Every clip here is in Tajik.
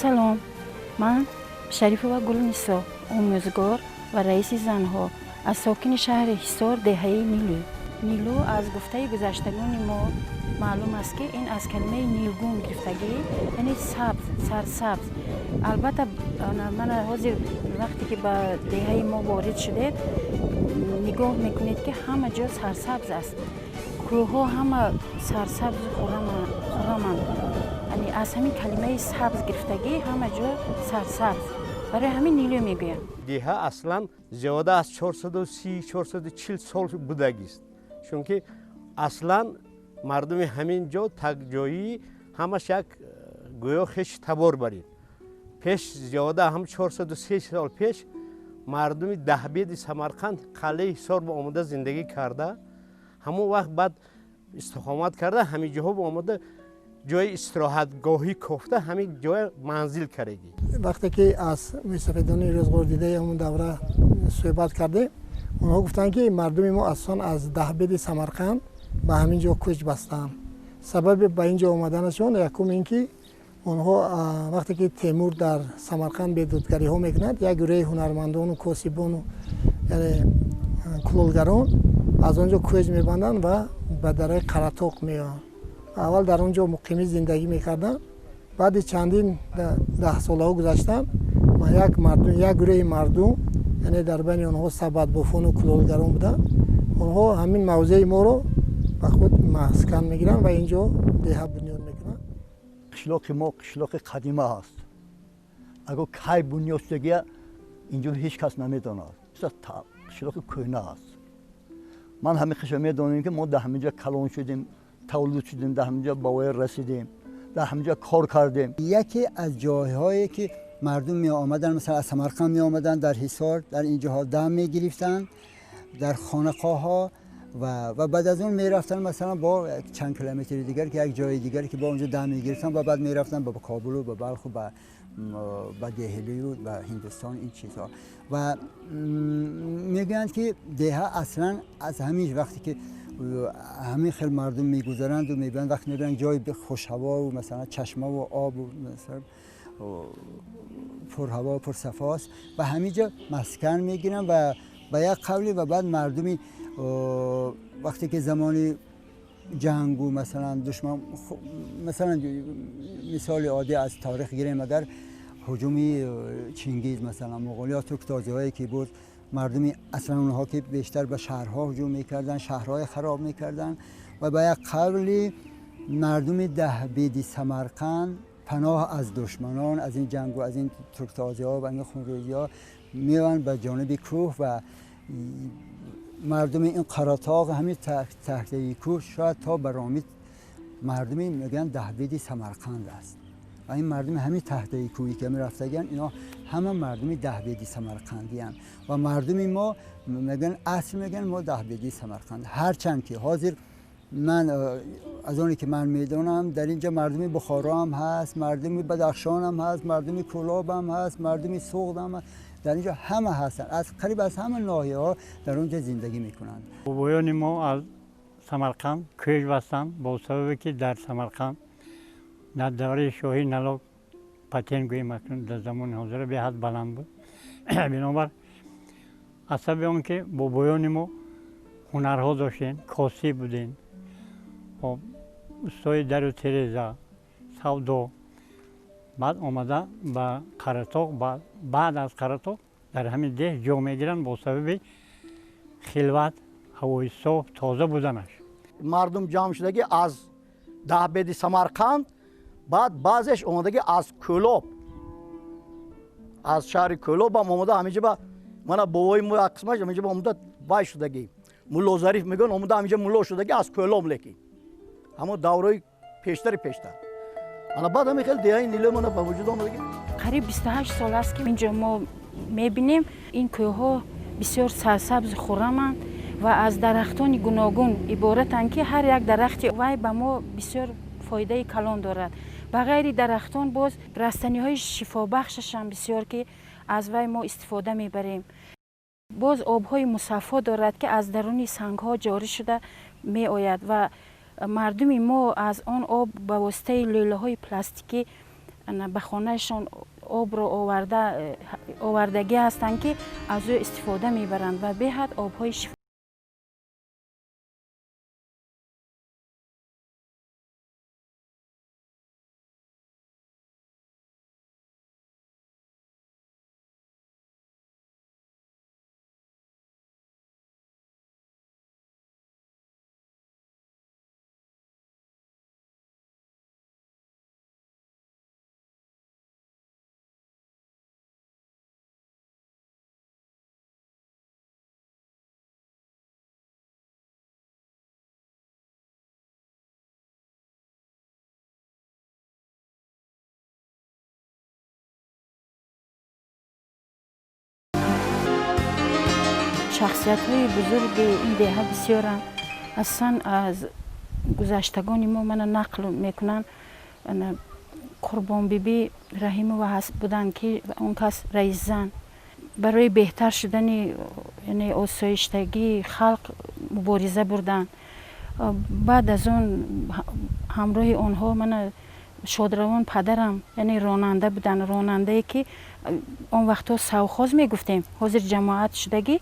Салом, ман Шарифова Гулнисо, омӯзгор ва раиси занҳо, аз сокини шаҳри Ҳисор, деҳаи Нилӯ. Нилӯ аз гуфтаи гузаштагони мо маълум аст, ки ин аз калимаи нилгун гирифтагӣ, яъне сабз, сарсабз. Албатта, мана ҳозир вақте ки ба деҳаи мо ворид шудед, нигоҳ мекунед, ки ҳама ҷо сарсабз аст, кӯҳҳо ҳама сарсабзу хурраманд. Яъне аз ҳамин калимаи сабз гирифтагӣ, ҳама ҷо сарсабз, барои ҳамин Нилӯ мегӯям. Деҳа аслан зиёда аз 430, 440 сол будагист, чунки аслан мардуми ҳамин ҷо такҷоӣ, ҳамаш як, гӯё хеши табор барин. Пеш, зиёда ҳам 403 сол пеш, мардуми Даҳбеди Самарқанд қалъаи Ҳисор ба омода зиндагӣ карда, ҳамон вақт баъд истиқомат карда, ҳамин ҷоҳо ба омода, ҷои истироҳатгоҳӣ кофта, ҳамин ҷоя манзил кардагӣ. Вақте ки аз мӯйсафедони рӯзғордидаи ҳамон давра суҳбат кардем, онҳо гуфтанд, ки мардуми мо асосан аз Даҳбеди Самарқанд ба ҳамин ҷо кӯч бастанд. Сабаби ба ин ҷо омаданашон якум ин ки онҳо, вақте ки Темур дар Самарқанд бедодгариҳо мекунад, як гурӯҳи ҳунармандону косибону, яъне кулолгарон, аз он ҷо кӯч мебанданд ва ба дараи Қаратоқ меоянд. Аввал дар он ҷо муқимӣ зиндагӣ мекарданд. Баъди чандин даҳсолаҳо гузаштан, як гурӯҳи мардум, яъне дар байни онҳо сабадбофону кулолгарон буданд, онҳо ҳамин мавзеи моро ба худ маскан мегиранд ва ин ҷо деҳа бунёд мекунанд. Қишлоқи мо қишлоқи қадима аст. Агар кай бунёд шудагия, инҷо ҳеҷ кас намедонад. Қишлоқи кӯҳна аст. Ман ҳамин қиша медонем, ки мо дар ҳамин ҷо калон шудем, таваллуд шудем, дар ҳамин ҷо ба воя расидем, дар ҳамин ҷо кор кардем. Яке аз ҷойҳое ки мардум меомаданд, масалан, аз Самарқанд меомаданд, дар Ҳисор, дар ин ҷоҳо дам мегирифтанд, дар хонақоҳҳо, ва баъд аз он мерафтанд, масалан, бо чанд километри дигар, ки як ҷои дигар, ки бо онҷо дам мегирифтанд ва баъд мерафтанд ба Кобулу ба Балху, ба Деҳлию ба Ҳиндустон, ин чизҳо. Ва мегӯянд, ки деҳа аслан аз ҳамин вақте ки ҳамин хел мардум мегузаранду мебинанд, вақте мебинанд ҷои хушҳавову, масалан, чашмаву обу, масалан, пурҳаво, пурсафост, ва ҳамин ҷо маскан мегиранд ва ба як қавли. Ва баъд мардуми вақте ки замони ҷангу, масалан, душман, масалан, мисоли оддӣ аз таърих гирем, агар ҳуҷуми Чингиз, масалан, муғолиё, турктозиҳое ки буд, мардуми аслан онҳо ки бештар ба шаҳрҳо ҳуҷум мекарданд, шаҳрҳои хароб мекарданд, ва ба як қавли мардуми Даҳбеди Самарқанд паноҳ аз душманон, аз ин ҷангу аз ин турктозиҳо ва ин хунрезиҳо меоянд ба ҷониби кӯҳ. Ва мардуми ин Қаратоқ, ҳамин таҳтаи кӯҳ, шояд то ба Ромит, мардуми мегӯянд Даҳбеди Самарқанд аст. Ва ин мардуми ҳамин таҳтаи кӯҳӣ ки рафтагианд, ино ҳама мардуми Даҳбеди Самарқандианд. Ва мардуми мо мегӯянд, асл мегӯянд, мо Даҳбеди Самарқанд. Ҳарчанд ки ҳозир ман, аз оне ки ман медонам, дар инҷа мардуми Бухоро ҳам ҳаст, мардуми Бадахшон ҳам ҳаст, мардуми Кӯлоб ҳам ҳаст, мардуми Суғд ҳам ҳаст, дар инҷо ҳама ҳастанд, аз қариб аз ҳама ноҳияҳо дар онҷо зиндагӣ мекунанд. Бобоёни мо аз Самарқанд кӯч бастанд, бо сабабе ки дар Самарқанд дар давраи шоҳӣ налог, патент гӯем акнун, дар замони ҳозира, беҳад баланд буд. Бинобар аз сабаби он ки бобоёни мо ҳунарҳо доштем, косиб будем, хоб, устои дару тереза, савдо, баъд омада ба Қаратоқ, баъд аз Қаратоқ дар ҳамин деҳ ҷо мегиранд, бо сабаби хилват, ҳавои соф, тоза буданаш. Мардум ҷамъ шудагӣ аз Даҳбеди Самарқанд, баъд баъзеш омадагӣ аз Кӯлоб, аз шаҳри Кӯлоб ҳам омада ҳаминҷа. Ба мана бобои мо як қисмаш ҳаминҷа омада вай шудагӣ, Мулло Зариф мегӯянд, омада ҳаминҷа мулло шудагӣ аз Кӯлоб, лекин ҳамон давраи пештари пештар. Ана баъд ҳамин хел деҳаи Нилӯ мана ба вуҷуд омадагӣ. Қариб 28 сол аст, ки инҷо мо мебинем, ин кӯҳҳо бисёр сарсабзу хурраманд ва аз дарахтони гуногун иборатанд, ки ҳар як дарахти вай ба мо бисёр фоидаи калон дорад. Ба ғайри дарахтон боз растаниҳои шифобахшашам бисёр, ки аз вай мо истифода мебарем. Боз обҳои мусаффо дорад, ки аз даруни сангҳо ҷорӣ шуда меояд, ва мардуми мо аз он об ба воситаи лӯлаҳои пластикӣ. Ба хонаашон обро овардагӣ ҳастанд, ки аз ӯ истифода мебаранд ва беҳад обҳои шифо. Шахсиятҳои бузурги ин деҳа бисёранд. Асосан аз гузаштагони мо мана нақл мекунанд, Қурбонбибӣ Раҳимова ҳаст буданд, ки он кас раисзан барои беҳтар шудани осоиштагии халқ мубориза бурданд. Баъд аз он ҳамроҳи онҳо мана шодравон падарам, яъне ронанда буданд, ронандае ки он вақтҳо савхоз мегуфтем, ҳозир ҷамоат шудагӣ,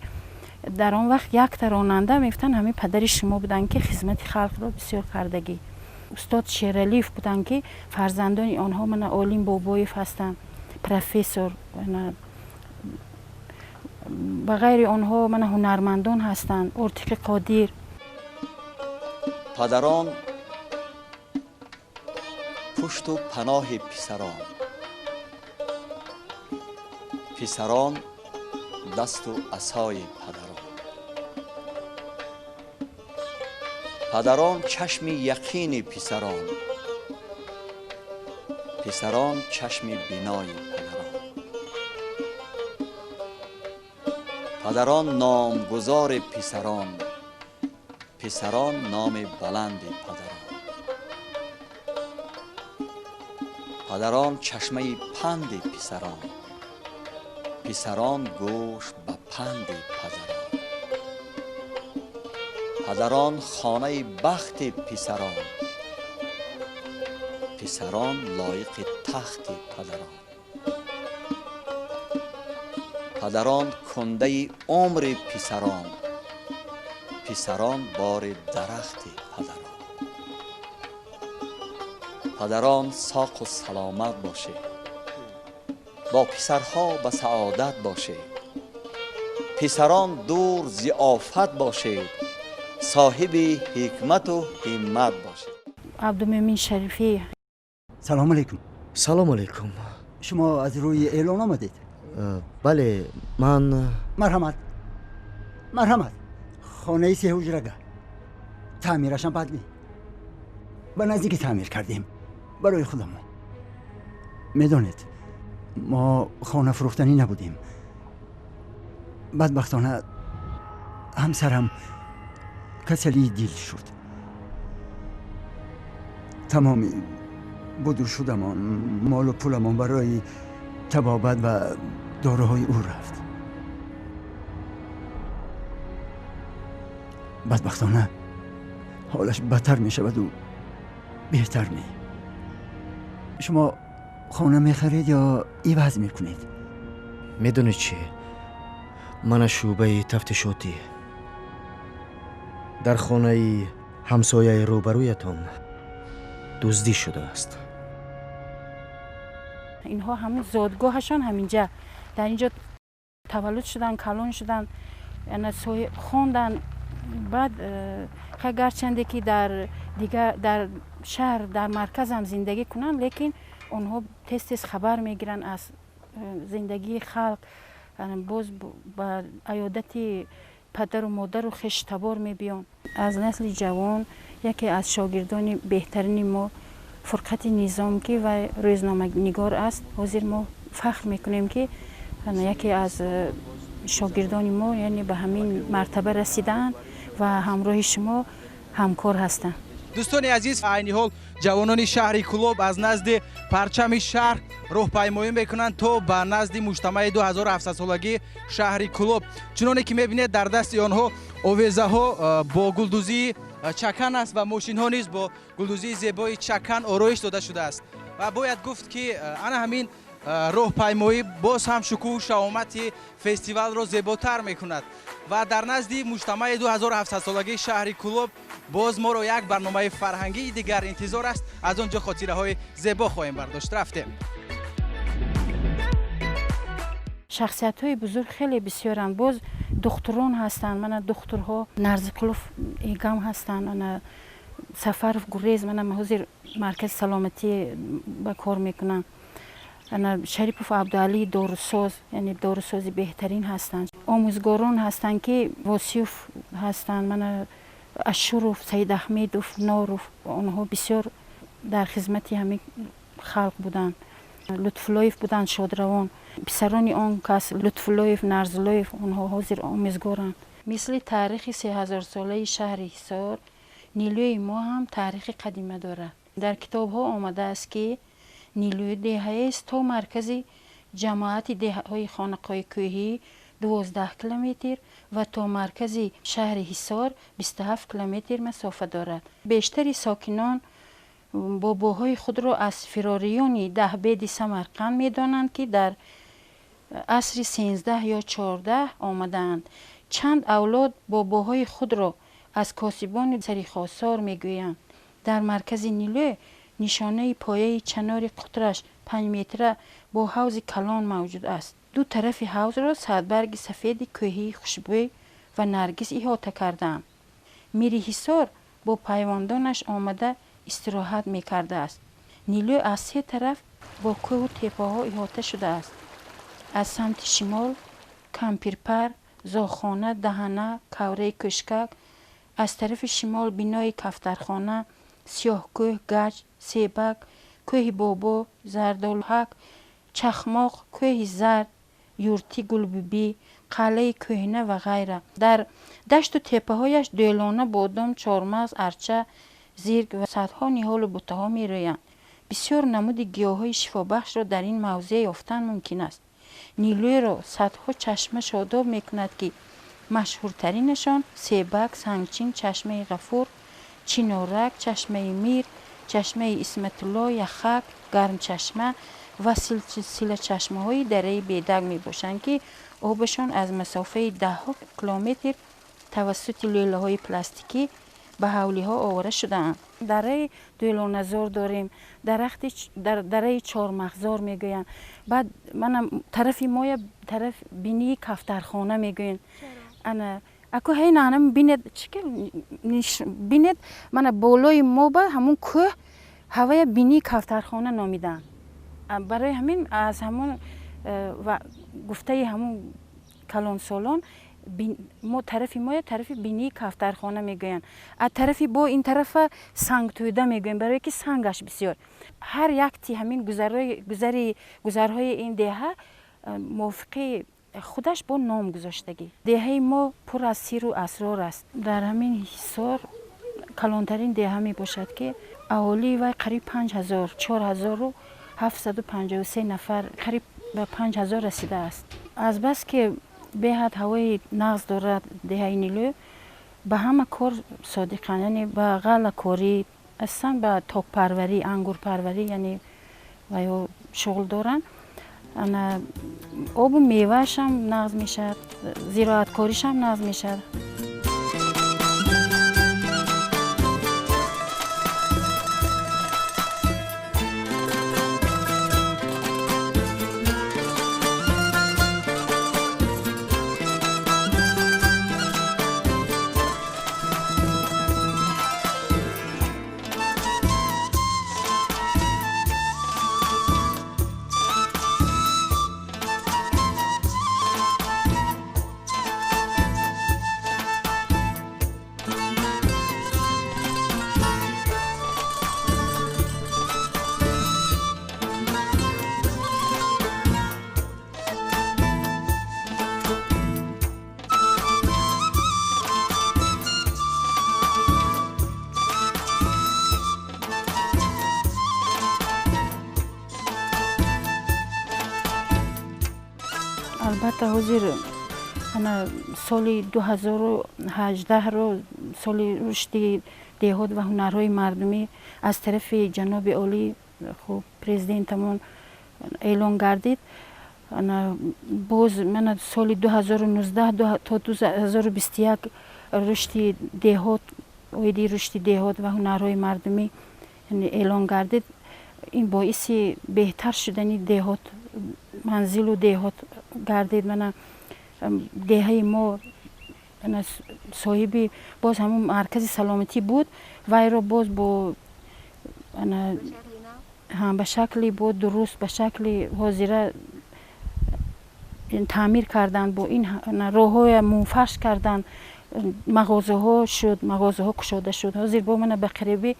дар он вақт якта ронанда мегуфтанд, ҳамин падари шумо буданд, ки хизмати халқро бисёр кардагӣ. Устод Шералиев буданд, ки фарзандони онҳо мана Олим Бобоев ҳастанд, профессор, ба ғайри онҳо мана ҳунармандон ҳастанд, Ортиқи Қодир. Падарон пушту паноҳи писарон, писарон дасту асои падарон, падарон чашми яқини писарон, писарон чашми бинои падарон, падарон номгузори писарон, писарон номи баланди падарон, падарон чашмаи панди писарон, писарон гӯш ба панди падарон, падарон хонаи бахти писарон, писарон лоиқи тахти падарон, падарон кундаи умри писарон, писарон бори дарахти падарон. Падарон соқу саломат бошед, бо писарҳо ба саодат бошед, писарон дур зи офат бошед, соҳиби ҳикмату ҳиммат бошед. Абдумӯмин Шарифӣ. Салом алейкум. Салом алейкум. Шумо аз рӯи эълон омадед? Бале, ман. Марҳамат, марҳамат. Хонаи сеҳуҷрага, таъмирашам бад не, ба наздикӣ таъмир кардем барои худамон. Медонед, мо хона фурӯхтанӣ набудем. Бадбахтона ҳамсарам касалии дил шуд. Тамоми буду шудамон, молу пуламон барои табобат ва доруҳои ӯ рафт. Бадбахтона ҳолаш бадтар мешаваду беҳтар не. Шумо хона мехаред ё иваз мекунед? Медонед чӣ, мана шӯъбаи тафтишотӣ дар хонаи ҳамсояи рӯбарӯятон дуздӣ шудааст. Инҳо ҳамин зодгоҳашон ҳаминҷа, дар инҷо таваллуд шуданд, калон шуданд, хонданд. Баъд гарчанде ки дар дигар дар шаҳр, дар марказам зиндагӣ кунанд, лекин онҳо тез тез хабар мегиранд аз зиндагии халқ, боз ба аёдати падару модару хештабор мебиёнд. Аз насли ҷавон яке аз шогирдони беҳтарини мо Фурқати Низом, ки вай рӯзноманигор аст. Ҳозир мо фахр мекунем, ки яке аз шогирдони мо, яъне ба ҳамин мартаба расидаанд ва ҳамроҳи шумо ҳамкор ҳастанд. Дӯстони азиз, айни ҳол ҷавонони шаҳри Кӯлоб аз назди парчами шаҳр роҳпаймоӣ мекунанд то ба назди муҷтамаи 2700-солагии шаҳри Кӯлоб. Чуноне ки мебинед, дар дасти онҳо овезаҳо бо гулдӯзии чакан аст ва мошинҳо низ бо гулдӯзии зебои чакан ороиш дода шудааст. Ва бояд гуфт, ки ана ҳамин роҳпаймоӣ боз ҳам шукӯҳу шаҳомати фестивалро зеботар мекунад. Ва дар назди муҷтамаи 2700-солагии шаҳри Кӯлоб боз моро як барномаи фарҳангии дигар интизор аст. Аз он ҷо хотираҳои зебо хоҳем бардошт. Рафтем. Шахсиятҳои бузург хеле бисёранд. Боз духтурон ҳастанд, мана духтурҳо Нарзиқулов Игам ҳастанд, ана Сафаров Гурез, мана ҳозир маркази саломатӣ ба кор мекунанд. Ана Шарипов Абдуалӣ дорусоз, яъне дорусози беҳтарин ҳастанд. Омӯзгорон ҳастанд, ки Восиёв ҳастанд, мана Ашуров, Саидаҳмедов, Норов, онҳо бисёр дар хизмати ҳамин халқ буданд. Лутфуллоев буданд, шодравон, писарони он кас Лутфуллоев, Нарзуллоев, онҳо ҳозир омӯзгоранд. Мисли таърихи 3000-солаи шаҳри Ҳисор, Нилӯи мо ҳам таърихи қадима дорад. Дар китобҳо омадааст, ки Нилӯи деҳаест то маркази ҷамоати деҳаҳои хонақои кӯҳӣ 12 километр ва то маркази шаҳри Ҳисор 27 километр масофа дорад. Бештари сокинон бобоҳои худро аз фирориёни Даҳбеди Самарқанд медонанд, ки дар асри 13 ё 14 омадаанд. Чанд авлод бобоҳои худро аз косибони Сарихосор мегӯянд. Дар маркази Нилӯ нишонаи пояи чанори қутраш 5 метра бо ҳавзи калон мавҷуд аст. Ду тарафи ҳавзро садбарги сафеди кӯҳии хушбӯй ва наргис иҳота кардаанд. Мири Ҳисор бо пайвандонаш омада истироҳат мекардааст. Нилӯ аз се тараф бо кӯҳу теппаҳо иҳота шудааст. Аз самти шимол Кампирпар, Зоғхона, Даҳана, Кавраи Кӯшкак, аз тарафи шимол бинои Кафтархона, Сиёҳкӯҳ, Гаҷ, Себак, кӯҳи Бобо, Зардолҳак, Чахмоқ, кӯҳи Зард, Юрти Гулбибӣ, қалъаи кӯҳна ва ғайра. Дар дашту теппаҳояш дӯлона, бодом, чормағз, арча, зирг ва садҳо ниҳолу бутаҳо мерӯянд. Бисёр намуди гиёҳҳои шифобахшро дар ин мавзеъ ёфтан мумкин аст. Нилӯйро садҳо чашма шодоб мекунад, ки машҳуртаринашон Себак, Сангчин, чашмаи Ғафур, Чинорак, чашмаи Мир, чашмаи Исматулло, Яхак, Гармчашма ва силсилачашмаҳои дараи Бедак мебошанд, ки обашон аз масофаи даҳҳо километр тавассути лӯлаҳои пластикӣ ба ҳавлиҳо овора шудаанд. Дараи Дӯлоназор дорем, дарахти дараи Чормағзор мегӯянд. Баъд мана тарафи моя тараф бинии Кафтархона мегӯянд. Ана аку ҳайна ана бинед, чӣ бинед, мана болои мо ба ҳамун кӯҳ ҳавая бинии Кафтархона номидаанд. Барои ҳамин аз ҳамун ва гуфтаи ҳамун калонсолон мо тарафи моя тарафи бинии Кафтархона мегӯянд. Аз тарафи бо ин тарафа Сангтӯда мегӯянд, барое ки сангаш бисёр. Ҳар якти ҳамин гузарҳои ин деҳа мувофиқи худаш бо ном гузоштагӣ. Деҳаи мо пур аз сиру асрор аст. Дар ҳамин Ҳисор калонтарин деҳа мебошад, ки аҳолии вай қариб 5000, 4753 нафар, қариб ба 5000 расидааст. Азбаски беҳад ҳавои нағз дорад деҳаи Нилӯ, ба ҳама кор содиқанд, яъне ба ғаллакорӣ, асосан ба токпарварӣ, ангурпарварӣ, яъне ваё шуғл доранд. Ана обу меваашам нағз мешавад, зироаткоришам нағз мешавад. Албатта, ҳозир ана соли 2018-ро соли рушди деҳот ва ҳунарҳои мардумӣ аз тарафи ҷаноби олӣ, хуб, Президентамон эълон гардид. Боз мана соли 2019 то 2021 рушди деҳот, оиди рушди деҳот ва ҳунарҳои мардумӣ эълон гардид. Ин боиси беҳтар шудани деҳот, манзилу деҳот гардид. Мана деҳаи мо соҳиби боз ҳамун маркази саломатӣ буд, вайро боз бо ба шакли бо дуруст, ба шакли ҳозира таъмир карданд, бо ин роҳҳоя мунфарш карданд, мағозаҳо шуд, мағозаҳо кушода шуд. Ҳозир бо мана ба қарибӣ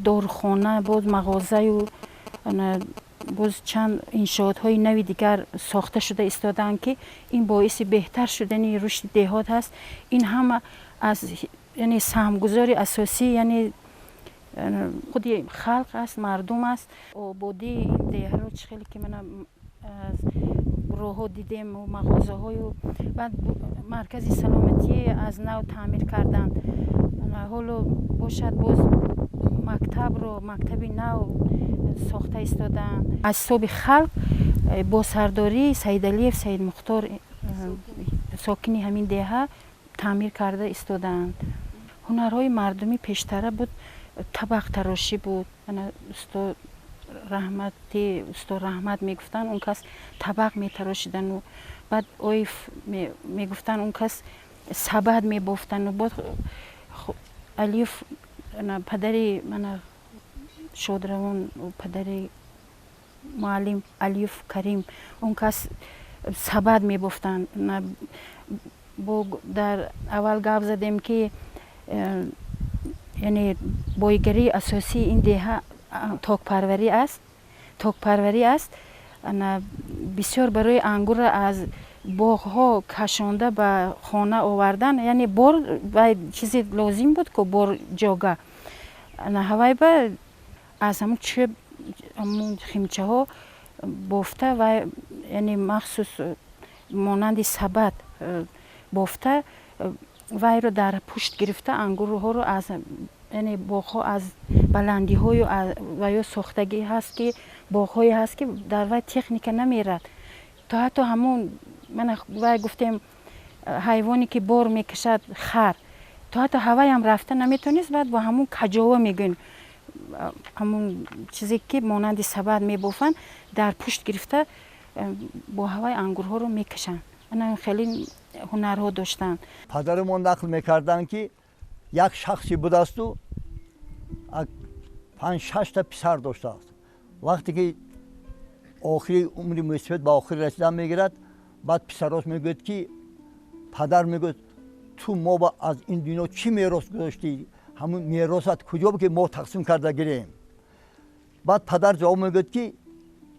дорухона, боз мағозаю боз чанд иншоотҳои нави дигар сохта шуда истодаанд, ки ин боиси беҳтар шудани рушди деҳот ҳаст. Ин ҳама аз яъне саҳмгузори асосӣ яъне худи халқ аст, мардум аст. Ободии ин деҳаро чӣ хеле ки мана аз роҳҳо дидем, мағозаҳою баъд маркази саломатӣ аз нав таъмир карданд. Ҳоло бошад, боз мактабро, мактаби нав сохта истодаанд аз ҳисоби халқ бо сардории Саидалиев Саидмухтор, сокини ҳамин деҳа, таъмир карда истодаанд. Ҳунарҳои мардумӣ пештара буд, табақтарошӣ буд. Усто раҳмати, усто Раҳмат мегуфтанд, он кас табақ метарошидану баъд оиф мегуфтанд, он кас сабад мебофтану бод Алиф, падари мана шодравон, падари муаллим Алиев Карим, он кас сабад мебофтанд. Бо дар аввал гап задем, ки яъне боигарии асосии ин деҳа токпарварӣ аст, токпарварӣ аст. Бисёр барои ангурра аз боғҳо кашонда ба хона овардан, яъне бор ва чизе лозим буд ку, бор ҷога ҳавай ба аз ҳамун чӯб, ҳамун химчаҳо бофта ва яъне махсус монанди сабад бофта, вайро дар пушт гирифта, ангурҳоро аз яъне боғҳо, аз баландиҳою ва ё сохтагӣ ҳаст, ки боғҳое ҳаст, ки дар вай техника намерад, то ҳатто ҳамун мана вай гуфтем, ҳайвоне ки бор мекашад, хар, то ҳатто ҳаваям рафта наметавонист. Баъд бо ҳамун каҷова мегӯем, ҳамун чизе ки монанди сабад мебофанд, дар пушт гирифта бо ҳавай ангурҳоро мекашанд. Ана хеле ҳунарҳо доштанд. Падарамон нақл мекарданд, ки як шахсе будасту панҷ шашта писар доштааст. Вақте ки охири умри мӯйсафед ба охир расидан мегирад, баъд писарош мегӯяд, ки падар, мегӯяд, ту мо аз ин дунё чӣ мерос гузоштӣ? Ҳамун меросат куҷо, ки мо тақсим карда гирем? Баъд падар ҷавоб мегӯяд, ки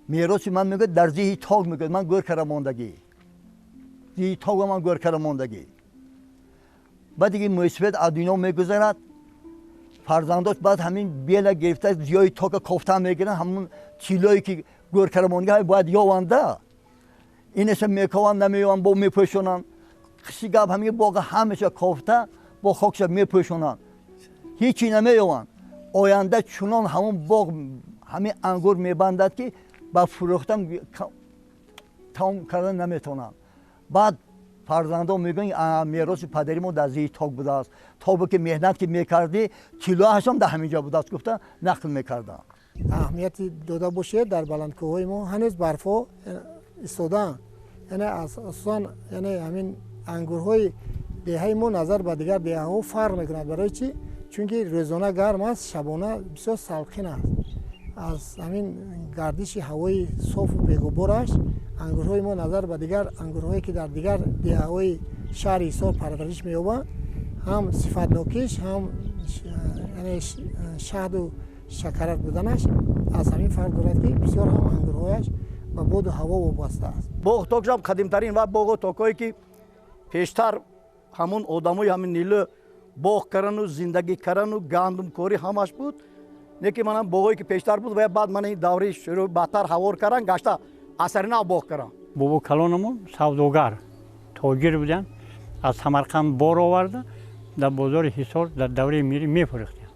мероси ман, мегӯяд, дар зиҳи ток, мегӯяд, ман гӯр карда мондагӣ, зиҳи тога ман гӯр карда мондагӣ. Баъд диги мӯйсафед аз дунё мегузарад, фарзандош баъд ҳамин бела гирифта зиёи тока кофта мегиранд, ҳамун тиллое ки гӯр карда мондагӣ бояд ёванда. Инеша мекованд, намеёванд, бо мепӯшонанд. Қисси гап, ҳамин боға ҳамеша кофта, бо хокша мепӯшонанд, ҳечи намеёванд. Оянда чунон ҳамон боғ ҳамин ангур мебандад, ки ба фурӯхтан тамом кардан наметавонанд. Баъд фарзандон мегӯянд, мероси падари мо дар зиҳи ток будааст, тобе ки меҳнат ки мекардӣ, тиллоашам дар ҳамин ҷо будааст, гуфта нақл мекарданд. Аҳамияти дода бошед, дар баландкӯҳҳои мо ҳанӯз барфҳо истодаанд. Яъне асосан яъне ҳамин ангурҳои деҳаи мо назар ба дигар деҳаҳо фарқ мекунад. Барои чӣ? Чунки рӯзона гарм аст, шабона бисёр салқин аст. Аз ҳамин гардиши ҳавои софу бегубораш ангурҳои мо назар ба дигар ангурҳое, ки дар дигар деҳаҳои шаҳри Ҳисор парвариш меёбанд, ҳам сифатнокиш, ҳам яъне шаҳду шакарат буданаш аз ҳамин фарқ дорад, ки бисёр ҳам ангурҳояш ба боду ҳаво вобаста аст. Боғ токшам қадимтарин ва боғу токҳое, ки пештар ҳамун одамои ҳамин Нилу боғ кардану зиндагӣ кардану гандумкорӣ ҳамаш буд. Не ки манам боғое ки пештар буд ва баъд мана ин давраи шурӯъ бадтар ҳавор кардан, гашта асари нав боғ кардан. Бобо калонамон савдогар, тоҷир буданд, аз Самарқанд бор оварда, дар бозори Ҳисор дар давраи мирӣ мефурӯхтанд.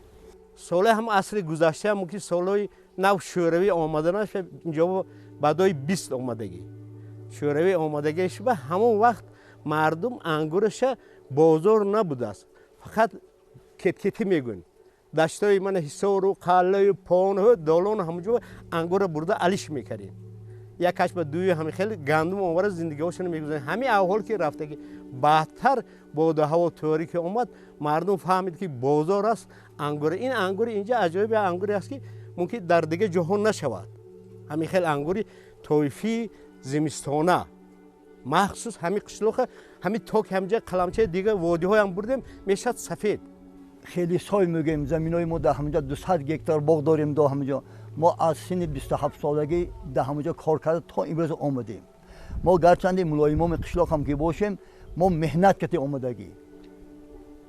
Соле ҳам асри гузашта, мумкин солҳои Нав шӯравӣ омаданаш инҷо баъдои 20 омадагӣ. Шӯравӣ омадагиш ба ҳамон вақт мардум ангураша бозор набудааст. Фақат кеткетӣ мегӯянд. Даштои мана Ҳисору, Қаллаю, Понҳо, Долону ҳамонҷо ангура бурда алиш мекардем. Якаш ба дуи ҳами хеле гандум овара зиндагиҳошонро мегузарем. Ҳамин аҳвол ки рафтагӣ баъдтар боду ҳаво тӯрӣ ки омад, мардум фаҳмид ки бозор аст ангура. Ин ангури инҷа аҷоибе ангуре аст ки мумкин дар дигар ҷоҳо нашавад. Ҳамин хел ангури тоифии зимистона махсус ҳамин қишлоқа, ҳамин ток ҳамҷа қаламчаи дигар водиҳоям бурдем, мешавад сафед. Хеле сой мегӯем, заминои мо дар ҳаминҷо 200 гектар боғ дорем. До ҳаминҷо мо аз синни 27 солагӣ дар ҳаминҷо кор карда то имрӯз омадем. Мо гарчанде мулоимоми қишлоқ ҳам ки бошем, мо меҳнат кардем омадагӣ.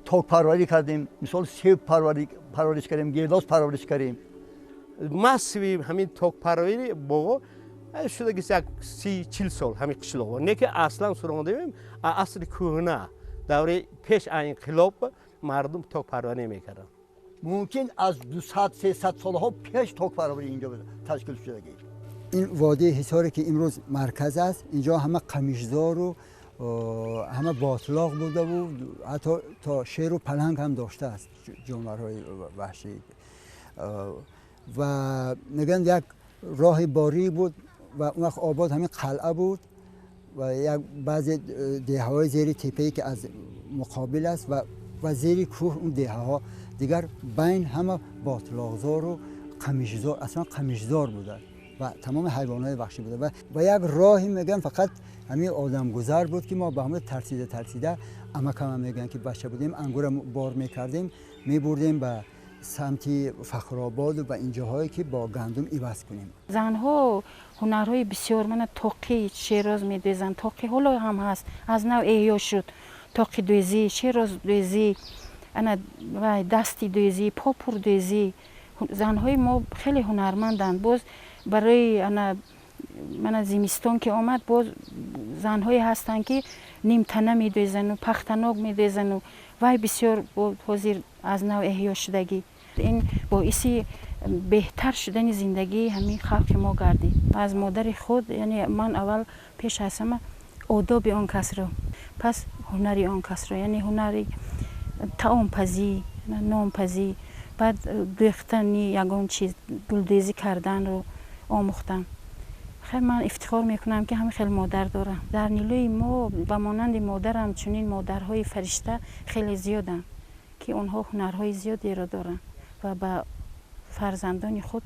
Токпарварӣ кардем, мисол себ парвариш кардем, гелос парвариш кардем. Массиви ҳамин токпарварӣ боғо шудагист як 30-40 сол ҳамин қишлоқо. Не ки аслан сурондем, асри кӯҳна, давраи пеш аз инқилоб мардум токпарварӣ мекарданд. Мумкин аз 200-300 солҳо пеш токпарварӣ инҷо ташкил шудагӣ. Ин водии Ҳисоре ки имрӯз марказ аст, инҷо ҳама қамишзору ҳама ботлоқ буда буд, ҳатто то шеру паланг ҳам доштааст ҷонварҳои ваҳшӣ. Ва мегӯянд як роҳи борӣ буд ва он вақт обод ҳамин қалъа буд ва як баъзе деҳаҳои зери теппае ки аз муқобил аст ва зери кӯҳ он деҳаҳо дигар байн ҳама ботлоқзору қамишзор, аслан қамишзор буда ва тамоми ҳайвонҳои ваҳшӣ буда ва як роҳе мегӯянд фақат ҳамин одамгузар буд ки мо ба ҳама тарсида тарсида амакама мегӯянд ки бача будем, ангура бор мекардем, мебурдем ба самти Фахрободу ба ин ҷоҳое ки бо гандум иваз кунем. Занҳо ҳунарҳои бисёр, мана тоқи шероз медӯзанд, тоқи ҳоло ҳам ҳаст, аз нав эҳё шуд. Тоқи дӯзӣ, шероздӯзӣ, ана вай дасти дӯзӣ, попурдӯзӣ. Занҳои мо хеле ҳунарманданд. Боз барои ана мана зимистон ки омад, боз занҳое ҳастанд ки нимтана медӯзану пахтанок медӯзану вай бисёр ҳозир аз нав эҳё шудагӣ. Ин боиси беҳтар шудани зиндагии ҳамин халқи мо гардид. Аз модари худ, яъне ман аввал пеш аз ҳама одоби он касро, пас ҳунари он касро, яъне ҳунари таомпазӣ, нонпазӣ, баъд дӯхтани ягон чиз, гулдӯзӣ карданро омӯхтам. Хеле ман ифтихор мекунам ки ҳамин хел модар дорам. Дар Нилӯи мо ба монанди модарам чунин модарҳои фаришта хеле зиёданд, ки онҳо ҳунарҳои зиёдеро доранд ва ба фарзандони худ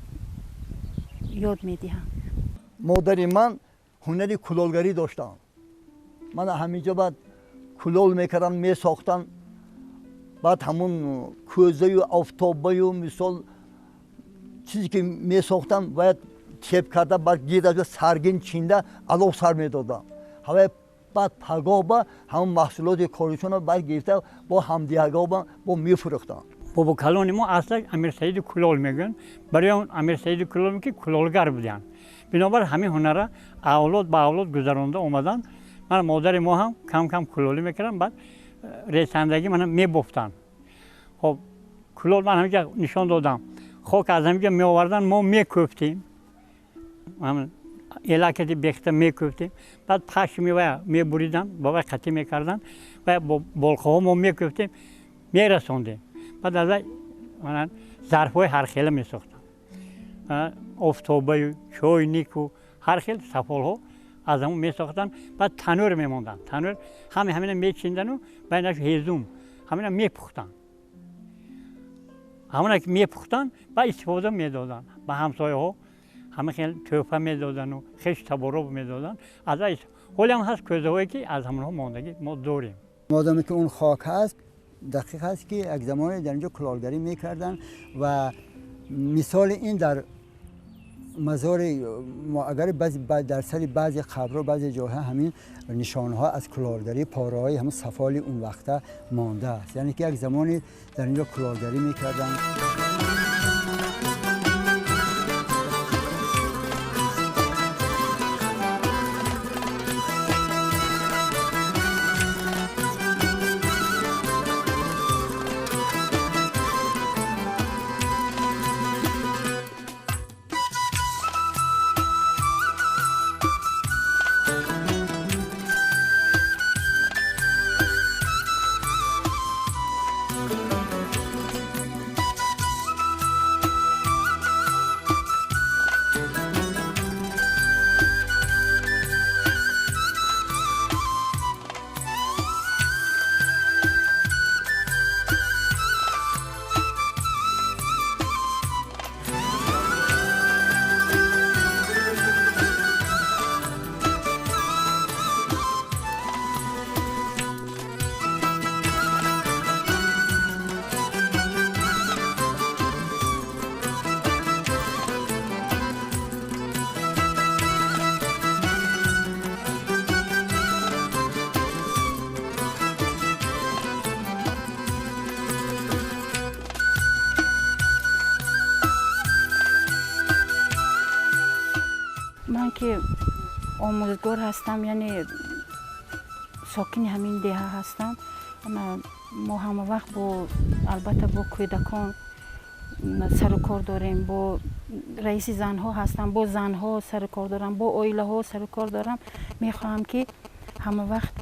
ёд медиҳанд. Модари ман ҳунари кулолгарӣ доштанд. Ман ҳаминҷо баъд кулол мекардам, месохтам. Баъд ҳамун кӯзаю офтобаю мисол чизе ки месохтам, бояд чеп карда, баъд гирда саргин чинда алов сар медодам. Ҳавай баъд пагоҳба ҳамун маҳсулоти коришонро баъд гирифта бо ҳамдиҳагоба бо мефурӯхтам. Бобокалони мо аслан Амирсаиди Кулол мегӯянд. Барои он Амирсаиди Кулол ки кулолгар буданд. Бинобар ҳамин ҳунара авлод ба авлод гузаронда омаданд. Ман модари мо ҳам кам кам кулолӣ мекардам, баъд ресандагӣ мана мебофтанд. Хоб кулол ман ҳаминҷа нишон додам. Хок аз ҳаминҷа меоварданд, мо мекӯфтем. Элакати бехта мекӯфтем. Баъд пашми вая мебуриданд, ба вай қатӣ мекарданд ва бо болқаҳо мо мекӯфтем, мерасондем. Баъд аз вай зарфҳои ҳархела месохтанд. Офтобаю, чойнику, ҳар хел сафолҳо аз ҳамон месохтанд. Баъд танӯр мемонданд. Танӯр ҳаме ҳамина мечиндану байнаш ҳезум, ҳамина мепухтанд. Ҳамона ки мепухтанд, баъд истифода медоданд ба ҳамсояҳо. Ҳама хел тӯҳфа медодану хеш табороб медоданд. Аз ҳоле ҳам ҳаст кӯзаҳое ки аз ҳамонҳо мондагӣ мо дорем. Модоме ки он хок ҳаст, дақиқ ҳаст ки як замоне дар инҷо кулолгарӣ мекарданд ва мисоли ин дар мазори агар дар сари баъзе қабрҳо, баъзе ҷойҳо ҳамин нишонҳо аз кулолгарӣ, пораҳои ҳамин сафоли он вақта мондааст. Яъне ки як замоне дар инҷо кулолгарӣ мекарданд. Омӯзгор ҳастам, яъне сокини ҳамин деҳа ҳастам. Мо ҳама вақт бо албатта бо кӯдакон сару кор дорем, бо раиси занҳо ҳастам, бо занҳо сару кор дорам, бо оилаҳо сару кор дорам. Мехоҳам ки ҳама вақт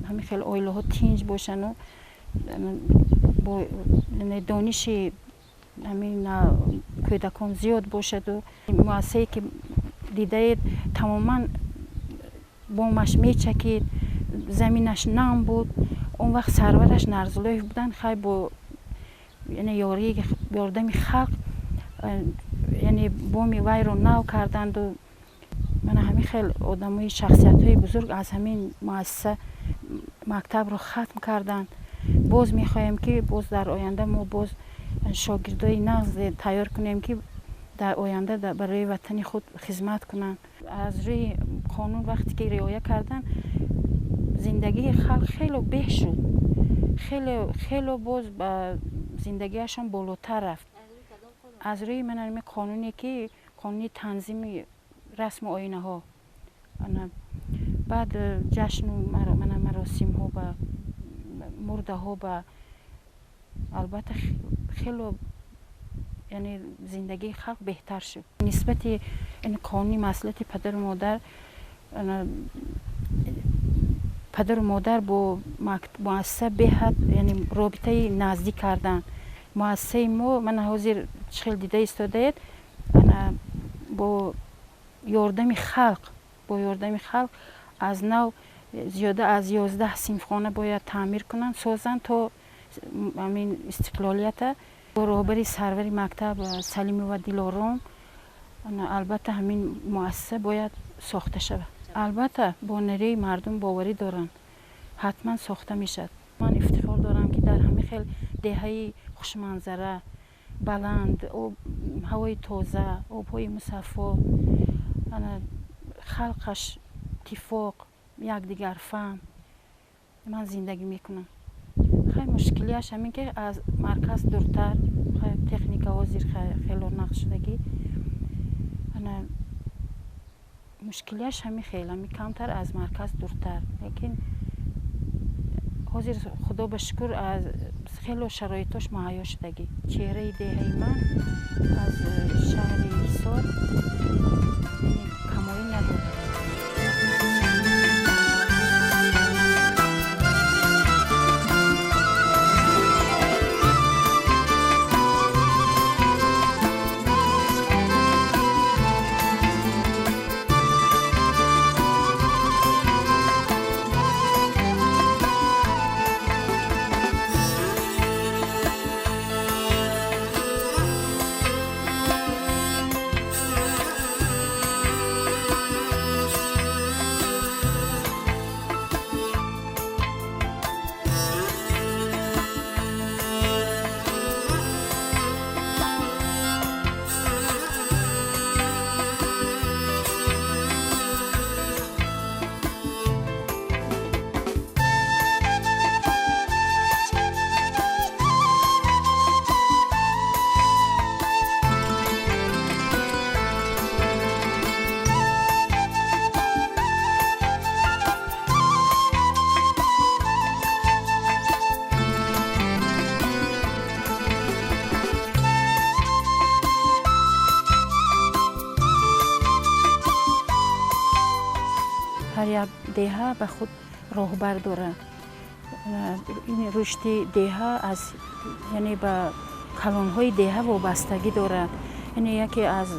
ҳамин хел оилаҳо тинҷ бошану бо дониши ҳамин кӯдакон зиёд бошаду муассисае ки дидаед тамоман бомаш мечакид, заминаш нам буд. Он вақт сарвараш Нарзулоев буданд. Хай бо яъне ёрдами халқ яъне боми вайро нав карданду мана ҳамин хел одамои шахсиятҳои бузург аз ҳамин муассиса мактабро хатм карданд. Боз мехоҳем ки боз дар оянда мо боз шогирдои нағз тайёр кунем ки дар оянда барои ватани худ хизмат кунанд. Аз рӯи қонун вақте ки риоя кардан, зиндагии халқ хело беҳ шуд, хело боз ба зиндагиашон болотар рафт. Аз рӯи ман ҳамин қонуне ки қонуни танзими расму оинаҳо, баъд ҷашну мана маросимҳо ба мурдаҳо ба албатта хело яъне зиндагии халқ беҳтар шуд. Нисбати ин қонуни масъулияти падару модар, падару модар бо муассиса беҳад яъне робитаи наздик карданд. Муассисаи мо мана ҳозир чӣ хел дида истодаед, бо ёрдами халқ, бо ёрдами халқ аз нав зиёда аз 11 синфхона бояд таъмир кунанд, созанд то ҳамин истиқлолията. Бо роҳбари сарвари мактаб Салимова Дилором албатта ҳамин муассиса бояд сохта шавад. Албатта бо нерӯи мардум боварӣ доранд, ҳатман сохта мешавад. Ман ифтихор дорам ки дар ҳамин хел деҳаи хушманзара, баланд, ҳавои тоза, обҳои мусаффо, халқаш тифоқ, якдигарфаҳм ман зиндагӣ мекунам. Хай мушкилиаш ҳамин ки аз марказ дуртар, техника ҳозир хело нақш шудагӣ, мушкилиаш ҳамин хел, ҳамин камтар аз марказ дуртар. Лекин ҳозир худо ба шукр аз хело шароитош муҳайё шудагӣ. Чеҳраи деҳаи ман аз шаҳри Ҳисор камоӣ надорад. Ҳар як деҳа ба худ роҳбар дорад. Ин рушди деҳа аз яъне ба калонҳои деҳа вобастагӣ дорад. Яъне яке аз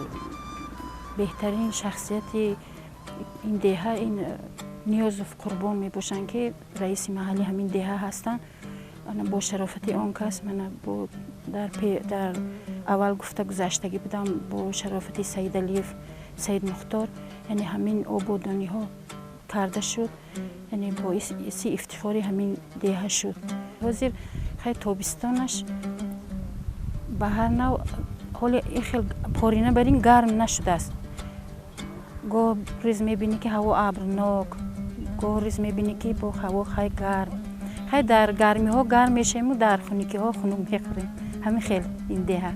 беҳтарин шахсияти ин деҳа ин Ниёзов Қурбон мебошанд ки раиси маҳалли ҳамин деҳа ҳастанд. Бо шарофати он кас мана бо дар аввал гуфта гузаштагӣ будам, бо шарофати Саидалиев Саид Мухтор яъне ҳамин ободониҳо карда шуд, яъне боиси ифтихори ҳамин деҳа шуд. Ҳозир хай тобистонаш ба ҳар нав ҳоли ин хел порина бар ин гарм нашудааст. Гоҳ рӯз мебинӣ ки ҳаво абрнок, гоҳ рӯз мебинӣ ки бо ҳаво хай гарм. Хай дар гармиҳо гарм мешавему дар хунукиҳо хунук мехӯрем. Ҳамин хел ин деҳа.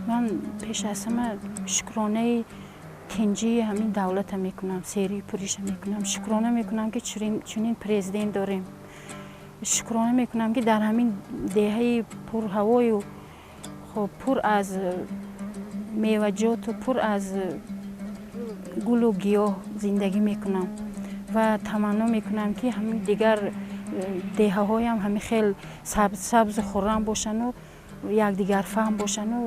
Ман пеш аз ҳама шукронаи Тинҷии ҳамин давлата мекунам, серию пуриша мекунам. Шукрона мекунам, ки чунин президент дорем. Шукрона мекунам, ки дар ҳамин деҳаи пурҳавою, хоб, пур аз меваҷоту пур аз гулу гиёҳ зиндагӣ мекунам ва таманно мекунам, ки ҳамин дигар деҳаҳоям ҳамин хел сабзу хуррам бошану якдигарфаҳм бошану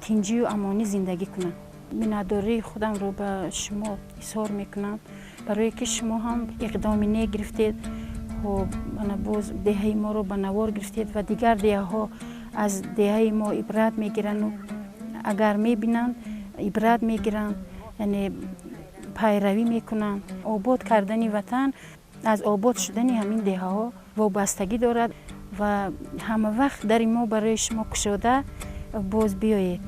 тинҷию амонӣ зиндагӣ кунанд. Миннатдории худамро ба шумо изҳор мекунам, барое ки шумо ҳам иқдоми нек гирифтед. Хоб, ана боз деҳаи моро ба навор гирифтед ва дигар деҳаҳо аз деҳаи мо ибрат мегирану агар мебинанд, ибрат мегиранд, яъне пайравӣ мекунанд. Обод кардани ватан аз обод шудани ҳамин деҳаҳо вобастагӣ дорад ва ҳама вақт дари мо барои шумо кушода, боз биёед.